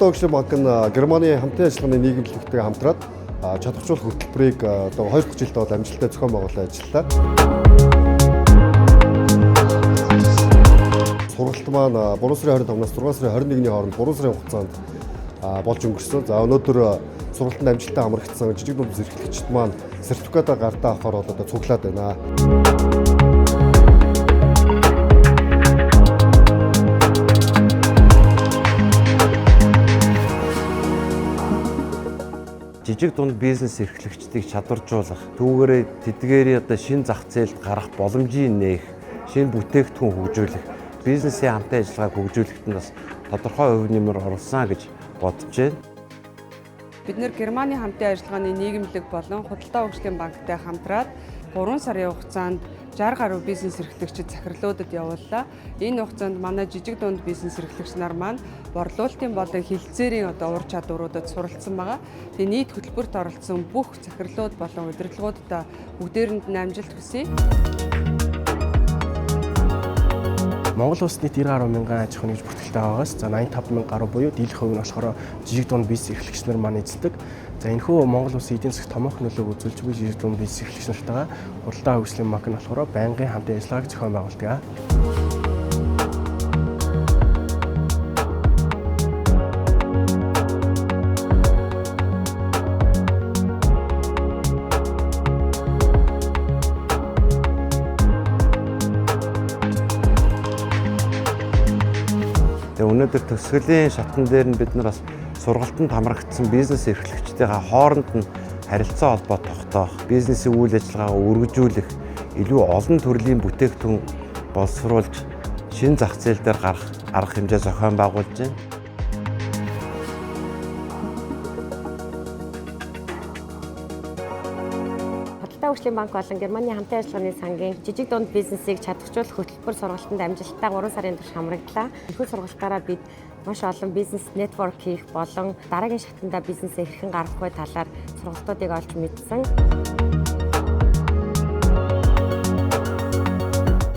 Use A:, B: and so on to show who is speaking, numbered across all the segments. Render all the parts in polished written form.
A: Худалдаа хөгжлийн банк нь Германы хамтын ажиллагааны нийгэмлэгтэйгээ хамтраад чадваржуулах хөтөлбөрийг одоо 2 дахь жилдээ бол амжилттай зохион байгуулан ажиллалаа. Сургалт маань 3 сарын 25-наас 6 сарын 21-ний хооронд 3 сарын хугацаанд болж өнгөрсөн. За, өнөөдөр сургалтанд амжилттай хамрагдсан жижиг дунд эрхлэгчид маань сертификатаа гартаа авахаар бол одоо цуглаад байна.
B: Жижиг дунд бизнес эрхлэгчдийг чадваржуулах, түүгээрээ тэдгээрийн одоо шинэ зах зээлд гарах боломжийг нээх, шинэ бүтээгдэхүүн хөгжүүлэх, бизнесийн хамтын ажиллагааг хөгжүүлэхэд нь бас тодорхой хувь нэмэр оруулсан гэж бодож байна.
C: Бид нэр Германы хамтын ажиллагааны нийгэмлэг болон Худалдаа хөгжлийн банктай хамтраад 3 сарын хугацаанд 60 гаруй бизнес эрхлэгчид захирлуудад явууллаа. Энэ хугацаанд манай жижиг дунд бизнес эрхлэгч нар маань борлуулалтын болон хэлэлцээрийн одоо ур чадваруудад суралцсан байгаа. Тэгээ нийт хөтөлбөрт оролцсон бүх захирлууд болон удирдлагуудаа бүгдээрэнд нь амжилт хүсье.
D: Монгол улс нийт 90 гаруй мянган аж ахуйн нэгж бүртгэлтэй байгаас за 85 мянга гаруй буюу дийлэх хувь нь болохоор жижиг дунд бизнес эрхлэгч нар маань эзэлдэг. За, энэхүү Монгол улсын эдийн засагт томоохон нөлөөг үзүүлж буй жижиг дунд бизнес эрхлэгч нартайгаа Худалдаа хөгжлийн банк нь болохоор байнгын хамтын ажиллагааг зохион байгуулдаг.
B: Тэгээ өнөөдөр төгсгөлийн шатан дээр нь бид нар бас сургалтанд хамрагдсан бизнес эрхлэгчдийнхээ хооронд нь харилцаа холбоо тогтоох, бизнесийн үйл ажиллагаагаа өргөжүүлэх, илүү олон төрлийн бүтээгдэхүүн боловсруулж шинэ зах зээл дээр гарах арга хэмжээ зохион байгуулж байна.
E: Худалдаа хөгжлийн банк болон Германы хамтын ажиллагааны сангийн жижиг дунд бизнесийг чадваржуулах хөтөлбөр сургалтанд амжилттай 3 сарын турш хамрагдлаа. Энэхүү сургалтаараа бид маш олон бизнес network хийх болон дараагийн шатанда бизнесээ хэрхэн гаргах вэ талаар сургалтуудыг олж мэдсэн.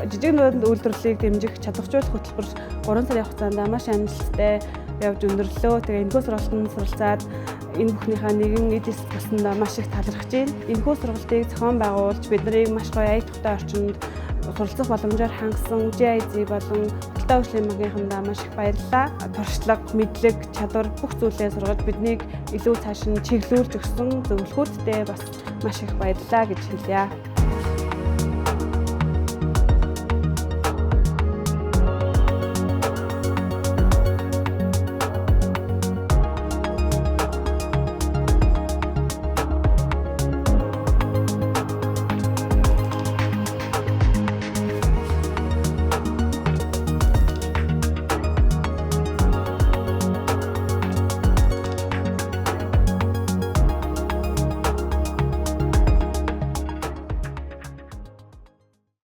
F: Жижиг дунд үйлдвэрлэлийг дэмжих чадваржуулах хөтөлбөр 3 сарын хугацаанд маш амжилттай явж өндөрлөө. Тэгээ энэхүү сургалтанд суралцаад энэ бүхнийхээ нэгэн эд эсэх болсондоо маш их талархаж байна. Энэхүү сургалтыг зохион байгуулж биднийг маш гоё аяг тухтай орчинд суралцах боломжоор хангасан GIZ болон Худалдаа хөгжлийн банкынхандаа маш их баярлалаа. Туршлага, мэдлэг, чадвар бүх зүйлээ сургаж биднийг илүү цааш нь чиглүүлж өгсөн зөвлөхүүдтэй бас маш их баярлалаа гэж хэлье.